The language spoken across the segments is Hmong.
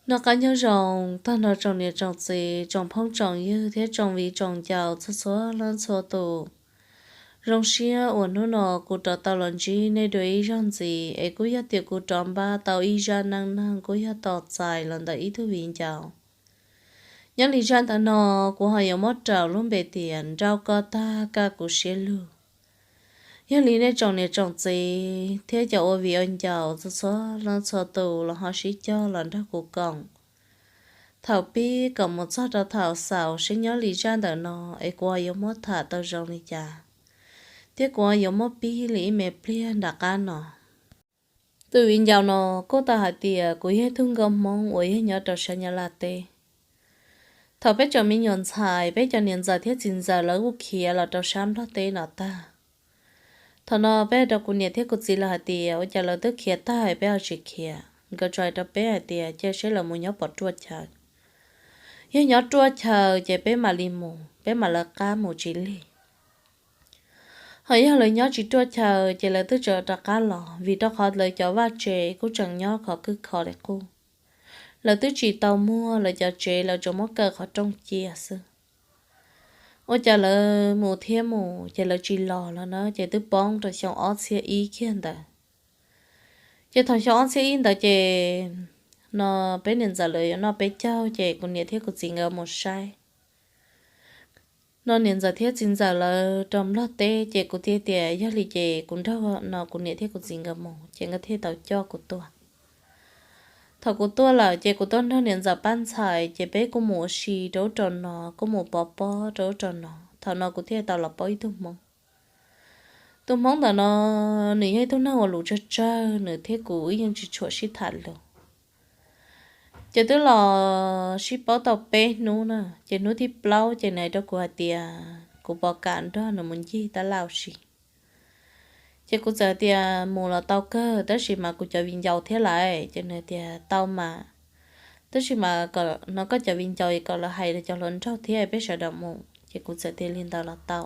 Noj qab nyob zoo tag nrho tsoom niam tsoom txiv, tsoom phooj tsoom ywg thiab tsoom viv tsoom ncaus txhua txhua leej txhua tus. Zoo siab uas hnub no kuv rov tau los ntsib nej dua ib zaug ntxiv, es kuj yog tias kuv rov npaj tau ib zaj neej neeg kuj yog tos txais los ntawm ib tug viv ncaus. Nyob li zaj ntawm no, kuv ho yuav muab rau lub npe tias nrauj koj tag kaj kuv siab lug. Yog li nej tsoom niam tsoom txiv thiab cov ua viv ua ncaus txhua txhua leej txhua tus los ho sib cog los nrog kuv koom thaum pib kom mus txog rau thaum xaus seb nyob li zaj ntawm no es kuv yuav muab tham tau zoo li cas, thiab kuv yuav muab pib li ib me pliag nram qab no. Tus viv ncaus no kuj tau hais tias kuv yog ib tug nkauj Hmoob uas yog nyob rau sab Nyab Laj teb. Thaum peb tseem me nyuam ntxhais, peb cov niam ntxawm thiab txiv ntxawm lawv kuj khiav los rau sab Nplog teb no tag. Thaum no peb hais rau kuv niam thiab kuv txiv lawv hais tias ua cas lawv twb khiav tag peb ho tsis khiav, nkawd tsuas hais rau peb hais tias cia seb lawv mus nyob pom ruaj chaw. Yog nyob ruaj chaw ces peb mam li mus, peb mam lawv qab mus tsis lig. Ho yog lawv nyob tsis ruaj chaw ces lawv twb tseem rov qab los, vim rau qhov lawv cov vaj tsev kuj tseem nyob khov kwj khov li qub. Lawv twb tsis tau muag lawv cov tsev, lawv tsuas muab kaw qhov rooj cia xwb. Ua cas lawv mus thiab mus ces lawv tsis los lawm na, ces twb poob rau xyoo ob txhiab ib kiag ntawd. Ces thaum xyoo ob txhiab ib ntawd ces no peb niam ntxawm lawv yuav noj peb caug ces kuv niam thiab kuv txiv nkawd mus saib. No niam ntxawm thiab txiv ntxawm lawv rau Nplog teb ces kuv thiaj tias yog li ces kuv nrog no kuv niam thiab kuv txiv nkawd mus ces nkawd thiaj tau coj kuv tuaj. Thaum kuv tuaj lawm ces kuv tuaj nrog niam ntxawm pab ntxhais ces peb kuj mus ua si rau ub rau no, kuj mus pov pob rau ub rau no. Thaum no kuv thiaj tau los paub ib tug Hmoob. Tus Hmoob ntawm no nws yog ib tug neeg uas lus tsawg tsawg, nws thiab kuv wb yeej tsis tshua sib tham lus. Ces twb los sib paub tau peb hnub na, ces hnub thib plaub ces nws hais rau kuv hais tias kuv puas kam nrog nws mus ncig tab laj ua si. Ces kuv txawm tias mus los tau kawg, tab sis mas kuv cov viv ncaus thiab lawm. Ces nws tias tau mas, tab sis mas kom no koj cov viv ncaus kom lawv hais cov hluas nraug thiab peb sawv daws mus. Ces kuv txawm tias li ntawd los tau.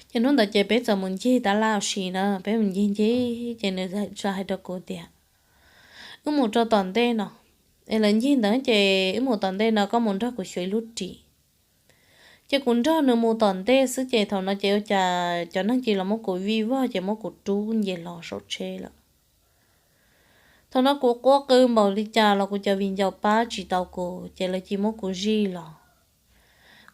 Ces hnub ntawd ces peb txawm mus ncig tab laj ua si na, peb mus ncig ncig ces nws txawm hais rau kuv tias wb mus rau tom ntej no, es lawv ncig ntawd ces wb mus tom ntej no koj mus nrog kuv xyuas ib lub ris. Ces kuv nrog nws mus tom ntej xwb ces thaum no ces ua cas cov neeg cia li los muab kuv vij vog ces muab kuv rub nce los saum tsheb lawm. Thaum no kuv quaj qw npaum li cas los kuv cov viv ncaus pab tsis tau kuv ces lawv cia li muab kuv zij los.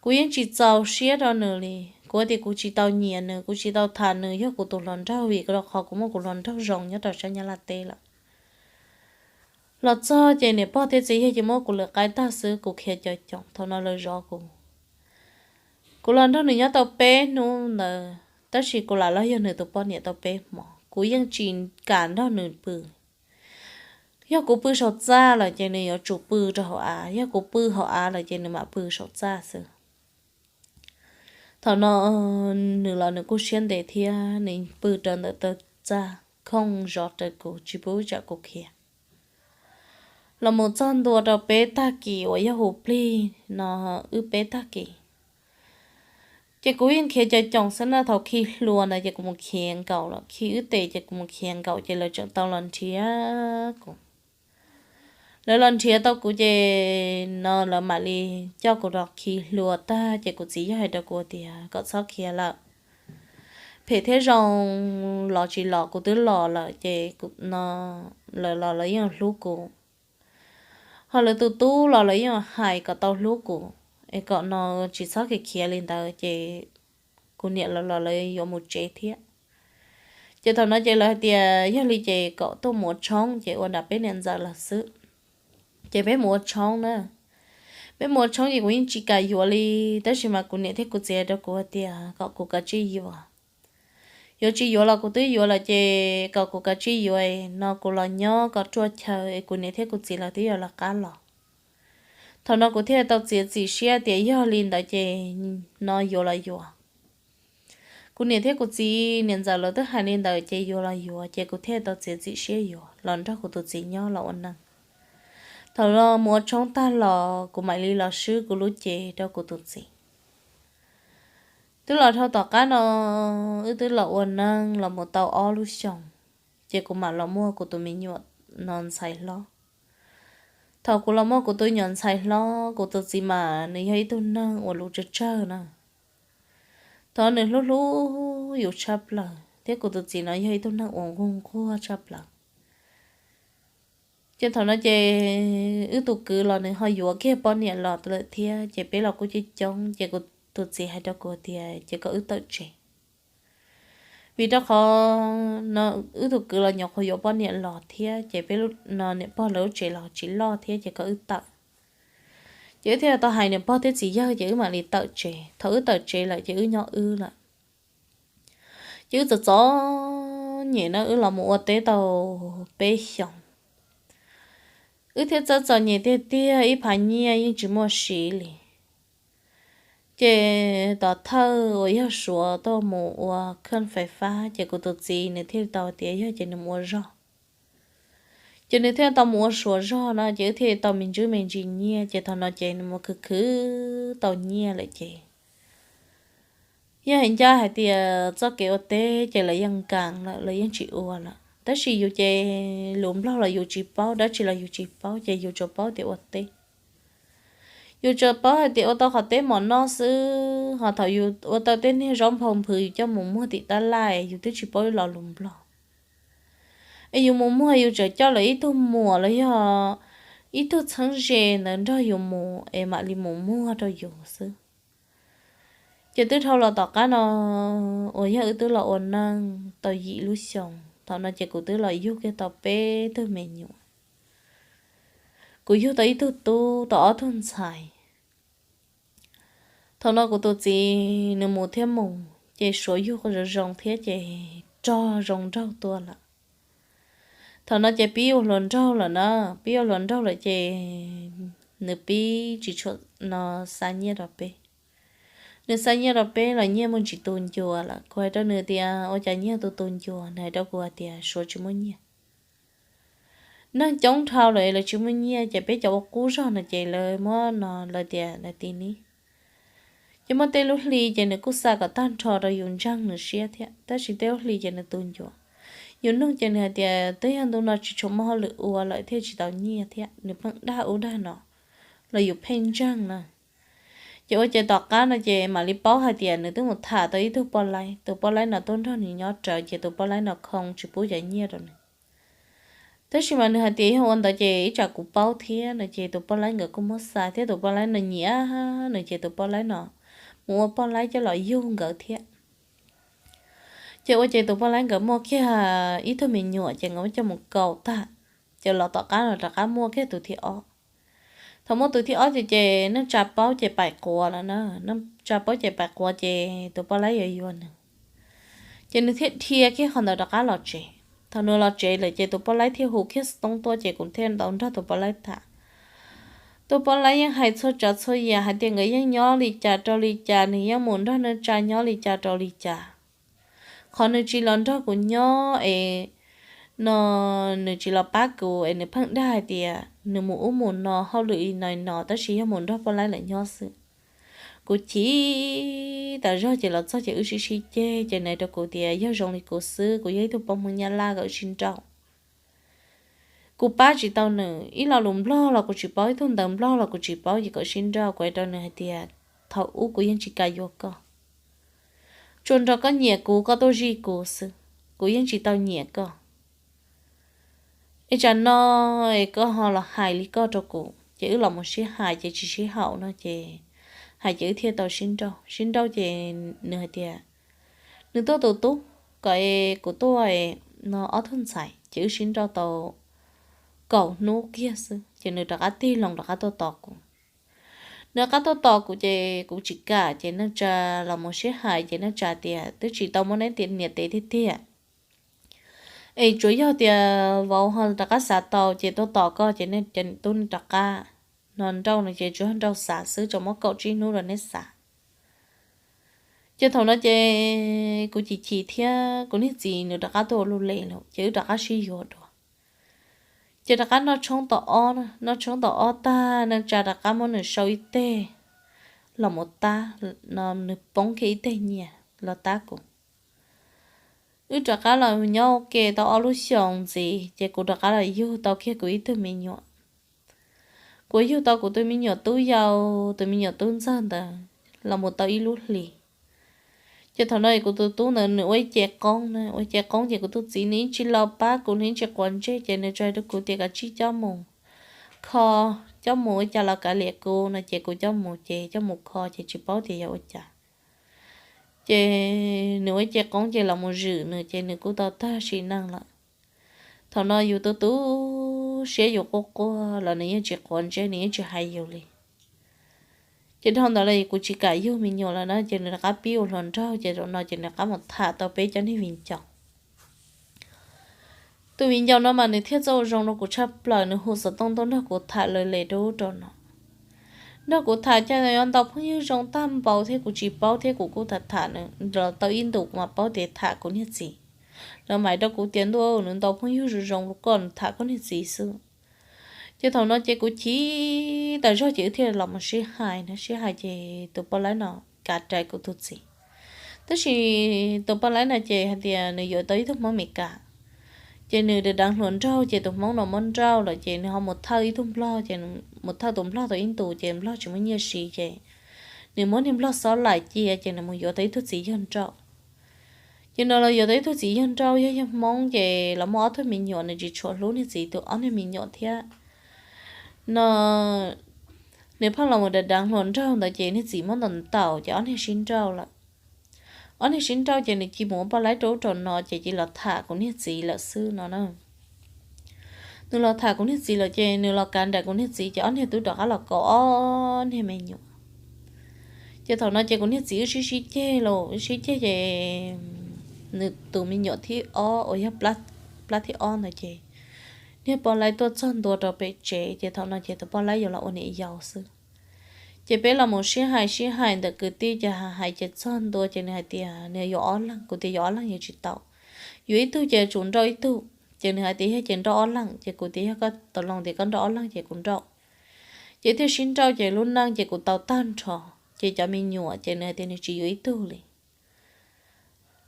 Kuv yeej tsis txaus siab rau nws li, kuv tias kuv tsis tau nyiam nws, kuv tsis tau tham nws yog kuv tus hluas nraug vim rau qhov kuv muaj kuv hluas nraug zoo nyob rau sab Nyab Laj teb lawm. Los txog ces niam pog thiab txiv yawg ces muab kuv lwm qaib tag xwb, kuv khiav caum coom, thaum no lawv zov kuv. Kuv los nrog nws nyob tau peb hnub ntawd, tab sis kuv lam los yog nws tus poj niam tau peb hmo, kuv yeej tsis kam nrog nws pw. Yog kuv pw saum txaj lawm ces nws yuav tsum pw rau hauv av, yog kuv pw hauv av lawm ces nws mam pw saum txaj xwb. Thaum no nws los nws kuj siab ntev thiab, nws pw rau ntawm taw txaj khooj zov raws kuv, tsis pub tsam kuv khiav. Los mus txog ntua rau peb tag kis uas yog hu plig no, wb peb tag kis. Ces kuv yeej khiav caum coom xwb na, thaum khi hlua ntawd ces kuv mus khiav nkaum lawm, khi wb tes ces kuv mus khiav nkaum ces lawv tseem tau los nrhiav kuv. Lawv los nrhiav tau kuv ces no lawv mam li coj kuv los khi hlua tag ces kuv txiv yawg hais rau kuv tias kom txhob khiav lawm, phem thiab zoo los tsis los kuv twb los lawm ces no lawv los lawv yeej hlub kuv. Ho lawv tus tub los lawv yeej hais kom tau hlub kuv, es kom no tsis txhob khiav khiav li ntawd ces kuv niam lawv los lawv yuav mus tsev thiab. Ces thaum no ces lawv hais tias yog li ces kom tuaj mus ua tshoob ces ua nram peb niam ntxawm lawv xwb. Ces peb mus ua tshoob na. Peb mus ua tshoob ces kuv yeej tsis kam yuav li, tab sis mas kuv niam thiab kuv txiv hais rau kuv hais tias kom kuv kav tsij yuav. Yuav tsis yuav los kuv twb yuav lawm ces kom kuv kav tsij yuav, no kuv los nyob kom ruaj chaw es kuv niam thiab kuv txiv lawv twb yuav lawv qab los. Thaum no kuv thiaj tau txiav txim siab tias yog li ntawd ces no yuav los yuav. Kuv niam thiab kuv txiv niam ntxawm lawv twb hais li ntawd ces yuav los yuav, ces kuv thiaj tau txiav txim siab yuav los nrog kuv tus txiv nyob los ua neej. Thaum no mus ua tshoob tag los kuv mam li los swb kuv lub cev rau kuv tus txiv. Twb los dhau tom qab no, wb twb los ua neej los mus tau ob lub xyoos, ces kuv mam los muaj kuv tus me nyuam no ntxhais hlob. Thaum kuv los muaj kuv tus nyuam ntxhais hlob, kuv tus txiv mas nws yog ib tug neeg uas lus tsawg tsawg na. Thaum nws hlub hlub yus tshaj plaws thiab kuv tus txiv no yog ib tug neeg uas nquag nquag tshaj plaws. Ces thaum no ces wb tus kwv los nws ho yuav kiag poj niam los lawm thiab, ces peb los kuj coob coob, ces kuv tus txiv hais rau kuv tias ces kom wb tawm tsev. Vim rau qhov no wb tus kwv los nyuam qhuav yuav poj niam los thiab, ces peb no niam pog lawv lub tsev los tsis loj thiab, ces kom wb tawm. Ces wb thiaj tau hais niam pog thiab txiv yawg, ces wb mam li tawm tsev. Thaum wb tawm tsev lawm ces wb nyob wb lawm. Ces wb txom txom nyem na, wb los mus ua teb tau peb xyoos, wb thiaj txawj txom nyem tiag tiag, ib phav nyiaj yeej tsis muaj siv li. Ces tom thawj uas yog Suav tuaj mus ua khej fais fab, ces kuv tus txiv nws thiaj tau tias yog ces nws mus ua zog. Ces nws thiaj tau mus ua Suav zog no, ces wb thiaj tau me ntsis me ntsis nyiaj. Ces thaum no ces nws mus khwv khwv tau nyiaj lawm ces yog hais ncaj hais tias txoj kev ua teb ces lawv yeej nkaas lawm, lawv yeej tsis ua lawm, tab sis yus ces lus Nplog los yus tsis paub, dab tsi los yus tsis paub, ces yus tsuas paub tias ua teb. Yus tsuas paub hais tias ua tau qhov teb mov noj xwb, ho thaum yus ua tau tej niag zaub nphau nphwv yus coj mus muag tim tab laj, yus twb tsis paub ib lo lus Nplog. Es yus mus muag yus tseem coj lawv ib tug muam los yog ib tug txheeb ze ntawd nrog yus mus es mam li mus muag rau yus xwb. Ces twb dhau los tom qab no uas yog wb twb los ua neej tau yim lub xyoos, thaum no ces kuv twb los yug kiag tau peb tug me nyuam. Kuv yug tau ib tug tub, tau ob tug ntxhais. Thaum no kuv tus txiv nws mus thiab mus, ces Suav yug zoo zoo thiab ces rog zoo nraug tuaj lawm. Thaum no ces pib ua hluas nraug lawm na, pib ua hluas nraug lawm ces nws pib tsis tshua no xa nyiaj rau peb. Nws xa nyiaj rau peb los nyiaj muaj ntsis tu ncua lawm. Kuv hais rau nws tias ua cas nyiaj tu tu ncua, nws hais rau kuv hais tias Suav tsis muaj nyiaj. Neeg coob dhau lawm lawv tsis muaj nyiaj, ces peb cov ua qub zog no ces lawv muab no lawv tias lawv ti ni. Ces muaj tej lub hli ces nws kuj xa kom tag nrho rau yus ntseeg nws siab thiab, tab sis tej lub hli ces nws tu ncua. Yus nug ces nws hais tias twb yog ntu no tsis tshua muaj hauj lwm ua lawm thiaj tsis tau nyiaj thiab, nws pheej dag ub dag no los yus pheej ntseeg na. Ces ua ces tom qab no ces mam li paub hais tias nws twb mus tham tau ib tug poj laib, tus poj laib no tuaj nrog nws nyob rawv, ces tus poj laib no khoo tsis pub cov nyiaj rau nws. Tab sis mas nws hais tias yog ua ntawd ces ib tsam kuv paub thiab no, ces tus poj laib nkawd kuj muab xa thiab, tus poj laib no nyiam nws, ces tus poj laib no mus ua poj laib coj los yug nkawd thiab. Ces ua ces tus poj laib nkawd muaj kiag ib tug me nyuam, ces nkawd muab coj mus kaus tag, ces los tom qab no rov qab muaj kiag tus thib ob. Thaum muaj tus thib ob ces, ces neej tsa paub ces pais quav lawm na, neej tsa paub ces pais quav ces tus poj laib yuav yuav nws. Ces nws thiaj dhia kiag qhov ntawd rov qab los tsev. Thaum nws los tsev lawm ces tus poj laib thiaj hu kiag xov tooj tuaj, ces kuv thiaj tau nrog tus poj laib tham. Tus poj laib yeej hais txhua tsav txhua yam hais tias nkawd yeej nyob li cas rau li cas, nws yeej mus nrog neej tsa nyob li cas rau li cas. Qhov nws tsis los nrog kuv nyob es no, nws tsis los pab kuv es nws pheej dag hais tias nws mus ub mus no hauj lwm li no no, tab sis yog mus nrog poj laib lawm nyob xwb. Kuv chim tas zog ces los txog ces wb sib sib ceg, ces nws hais rau kuv tias yog zoo li kuv xwb, kuv yog ib tug poj Hmoob Nyab Laj kom sib nrauj. Kuv pab tsis tau nws, ib lo lus Nplog los kuv tsis paub, ib tug ntawv Nplog los kuv tsis paub, ces kom sib nrauj. Kuv hais rau nws hais tias thaum ub kuv yeej tsis kam yuav koj, tsuas nrog koj nyiam kuv, koj tuaj zij kuv xwb, kuv yeej tsis tau nyiam koj. Es tsam no es koj ho los hais li koj rau kuv, ces wb los mus sib hais ces tsis sib haum no ces hais ces wb thiaj tau sib nrauj. Sib nrauj ces nws hais tias nws tuaj tus tub, kom kuv tuaj no ob tug ntxhais, ces wb sib nrauj tau kaum hnub kiag xwb ces nws rov qab tig loo rov qab tuaj tos kuv. Nws rov qab tuaj tos kuv ces kuv tsis kam, ces neej tsa los mus sib hais ces neej tsa tias twb tsis tau muaj neb tias niam tes tiag tiag. Es tsuas yog tias vauv ho rov qab xav tau ces tuaj tos koj ces nej cov niam tub nej rov qab no nrauj no ces tsuas yog nrauj xav xwb, tsuas muab kaum tsib hnub rau neb xav. Ces thaum no ces kuv chim chim thiab kuv niag txiv nws rov qab tuaj ua lub le lawm ces wb rov qab sib yuav dua. Ces rov qab noj tshoob tom ob, noj tshoob tom ob tag neej tsa rov qab muab nws sau ib teg los mus tab, no nws poob kiag ib teg nyiaj los tab kuv. Wb rov qab los nyob ua ke tau ob lub xyoos ntxiv ces kuv rov qab los yug tau kiag kuv ib tug me nyuam. kuv yug tau kuv tus me nyuam tub yau, tus me nyuam tub ntxawg ntawd los mus tau ib lub hlis. Ces thaum no kuv tus tub ntawd nws ua ib ce qoob na, ua ce qoob ces kuv tus txiv nws yeej tsis los pab kuv, nws yeej tsis quav ntsej, ces nws tsuas hais rau kuv tias kom tsij coj mus kho, coj mus ua cas los kav liam kuv no, ces kuv coj mus ces coj mus kho ces tsis paub tias yog ua cas. Ces nws ua ce qoob ces los mus zwm nws ces nws kuj tau tag sim neej lawm. Thaum no yus tu tu siab yus quaj quaj los nws yeej tsis quav ntsej, nws yeej tsis hais yus li. Ces dhau ntawd los kuv tsis kam yug me nyuam lawm na, ces nws rov qab pib ua hluas nraug, ces zaum no ces nws rov qab mus tham tau peb cov niag viv ncaus. Tus viv ncaus no mas nws thiaj txawj ua zoo rau kuv tshaj plaws, nws hu xov tooj tuaj nrog kuv tham lawv les rau ub rau no. Nrog kuv tham ces yuav ntau phooj ywg zoo tag npaum thiab kuv tsis paub thiab kuv kuj tham tham nws los tau ib ntus kuv mam paub tias tham kuv niag txiv. Lawv mam rau kuv tias ntuj, nws ntau phooj ywg zoo zoo li koj nws tham koj niag txiv xwb. Ces thaum no ces kuv chim tas zog ces wb thiaj los mus sib hais na, sib hais ces tus poj laib no kav rais kuv tus txiv. Tab sis tus poj laib no ces hais tias nws yuav tau ib tug Hmoob Amelikas. Ces nws deev hluas nraug ces tus Hmoob no muab nrauj lawm ces nws ho mus thawj ib tug Nplog, ces mus thawj tus Nplog tau ib ntus ces Nplog tsis muaj nyiaj siv ces nws muab niag Nplog xob laim cia ces nws mus yuav tau ib tug txiv yawg nrauj. Ces nws los yuav tau ib tug txiv yawg nrauj, yog yawg Hmoob ces los muaj ob tug me nyuam, nws tsis tshua hlub niag txiv tus ob niag me nyuam thiab no. Nws pheej los mus deev deev hluas nraug ntawd ces niag txiv muab ntaus ntaus ces ob niag sib nrauj lawm. Ob niag sib nrauj ces nws cia mus ua poj laib rau ub rau no ces cia los tham kuv niag txiv lawm xwb no na. Nws los tham kuv niag txiv lawm ces nws los kav nraim kuv niag txiv ces ob niag twb rov qab los kaus ob niag me nyuam. Ces thaum no ces kuv niag txiv wb sib sib ceg los wb sib ceg ces nws tus me nyuam thib ob uas yog plab thib ob ntawd ces niag poj laib tuaj txog ntua rau pem tsev ces thaum no ces tus poj laib yuav los ua niam yau xwb. Ces peb los mus sib hais sib hais ntawm kwv tij ces hais hais ces txog ntua ces nws hais tias nws yuav ob leeg, kuv tias yuav ob leeg yuav tsis tau, yuav ib tug ces tsum nrauj ib tug. Ces nws hais tias yog ces nrauj ob leeg, ces kuv tias yog koj tau loo tias koj nrauj ob leeg ces kuv nrauj. Ces thiaj sib nrauj ces lub neej ces kuv tau tag nrho. Ces cov me nyuam ces nws hais tias nws tsis yuav ib tug li.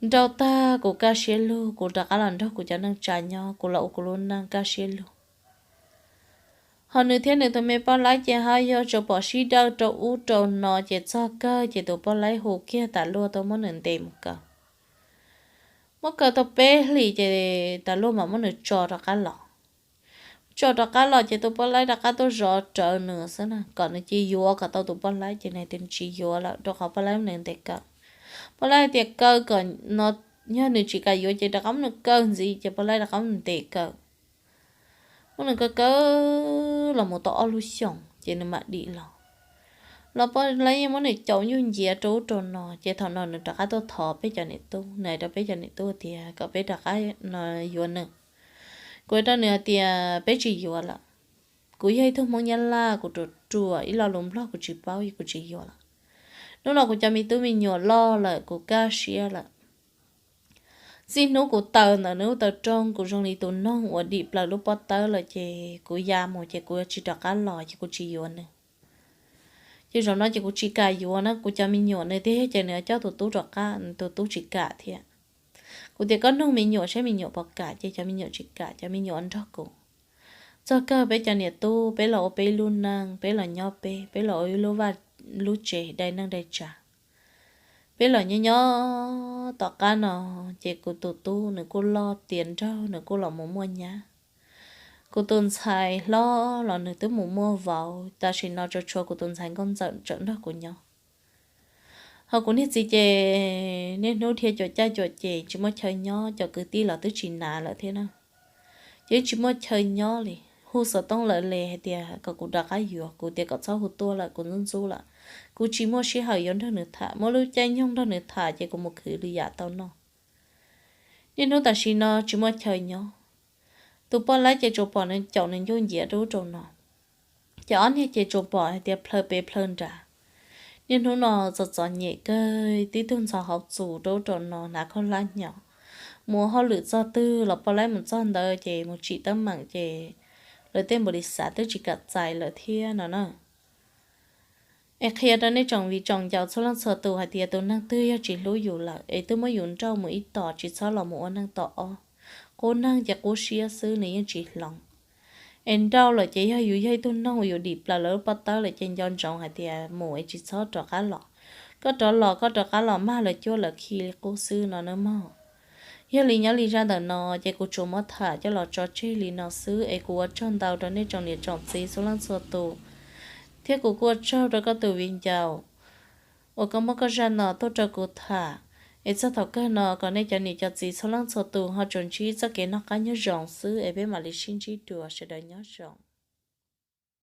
Nrauj tag kuv kaj siab lug, kuv rov qab los nrog kuv cov neej tsa nyob, kuv los ua kuv lub neej kaj siab lug. Ho nws thiab nws tus me poj laib ces ho yog tsuas pom sib dawj rau ub rau no ces txog kawg ces tus poj laib hu kiag tas luaj tuaj muab nws ntes mus kaw. Muab kaw tau peb hlis ces tas luaj mam muab nws tso rov qab los. Tso rov qab los ces tus poj laib rov qab tuaj zov rawv nws xwb na, kom nws cia yuav kom tau tus poj laib ces nws tias nws tsis yuav lawm rau qhov poj laib muab nws ntes kaw. Poj laib tias kaw kom no, yog nws tsis kam yuav ces rov qab muab nws kaw ntxiv ces poj laib rov qab muab nws ntes kaw. Muab nws kaw kaw los mus tau ob lub xyoos ces nws mam dim los. Los poj laib yeej muab nws caum nyuj nciav rau ub rau no ces thaum no nws rov qab tuaj thov peb cov niam tub, nws hais rau peb cov niam tub tias kom peb rov qab no yuav nws. Kuv hais rau nws hais tias peb tsis yuav lawm. Kuv yog ib tug Hmoob Nyab Laj, kuv ruam ruam ib lo lus Nplog kuv tsis paub, kuv tsis yuav lawm. Hnub no kuv cov me tub me nyuam loj lawm, kuv kaj siab lawm. Txij hnub kuv tawm ntawm nws lub taw rooj, kuv zoo li tus noog uas dim plaws lub pob tawb lawm ces kuv ya mus ces kuv yuav tsis rov qab los ces kuv tsis yuav nws. Ces zaum no ces kuv tsis kam yuav na, kuv cov me nyuam nws tiag ces nws coj tus tub rov qab, tus tub tsis kam thiab. Kuv tias koj nug me nyuam saib me nyuam puas kam ces cov me nyuam tsis kam, cov me nyuam nrog kuv. Txog kawg peb cov niam tub, peb los ua peb ib lub neej, peb los nyob peb, peb los ua ib lub vaj lub tsev dai neej dai tsa. Peb los nyob nyob tom qab no ces kuv tus tub nws kuj loj tiav nraug, nws kuj los mus muaj nyab. Kuv tus ntxhais hlob los nws twb mus muaj vauv, tam sim no tsuas tshuav kuv tus ntxhais nkauj ntxawm tseem nrog kuv nyob. Ho kuv niag txiv ces niaj hnub dhia cuam caj cuam ces tsis muaj chaw nyob, cov kwv tij los twb tsis hnav lawm thiab na. Ces tsis muaj chaw nyob li, hu xov tooj lawm li hais tias kom kuv rov qab yuav, kuv tias kom txhob hu tuaj lawm, kuv ntxub ntxub lawm. Kuv tsis muaj sij hawm yuav nrog nws tham, muaj lub caij nyoog nrog nws tham ces kuv mus khwv lwm yam tau noj. Niaj hnub tam sim no tsis muaj chaw nyob. Tus poj laib ces tsuas pom nws caum nws ncuj nciav rau ub rau no, ces ob niag ces tsuas pom hais tias plhaw pes plhaw nrad. Niaj hnub no txom txom nyem kawg, tib tug ntxhov hauv txus rau ub rau no hnav khaub hlab hnyo, mus ua hauj lwm txog twg los poj laib mus txog ntawd ces mus tsim teeb meem ces lawv tej npaum li xav twb tsis kam txais lawm thiab no na. Es qhia rau nej tsoom viv tsoom ncaus txhua leej txhua tus hais tias tus neeg twg yog tsis hlub yus lawm es twb muab yus nrauj mus ib tom, tsis txhob los mus ua neej tom ob. Qub neeg ces qub siab xwb, nws yeej tsis hloov. Es nrauj lawm ces yog yus yog ib tug noog yus dim plaws lawv lub pob tawb lawm ces nco ntsoov hais tias mus es tsis txhob rov qab los. Koj rov los koj rov qab los mag lawv cuab lawv khi li qub xwb no nawb mog. Yog li nyob li zaj ntawm no ces kuv tsuas muab tham coj los tso tseg li no xwb es kuv ua tsaug ntau rau nej tsoom niam tsoom txiv txhua leej txhua tus, thiab kuv kuj ua tsaug rau koj tus viv ncaus uas koj muab koj zaj no tuaj rau kuv tham. Es txog thaum kawg no kom nej cov niam cov txiv txhua leej txhua tus ho tsuas ntsib txoj kev noj qab nyob zoo xwb es peb mam li sib ntsib dua, sawv daws nyob zoo.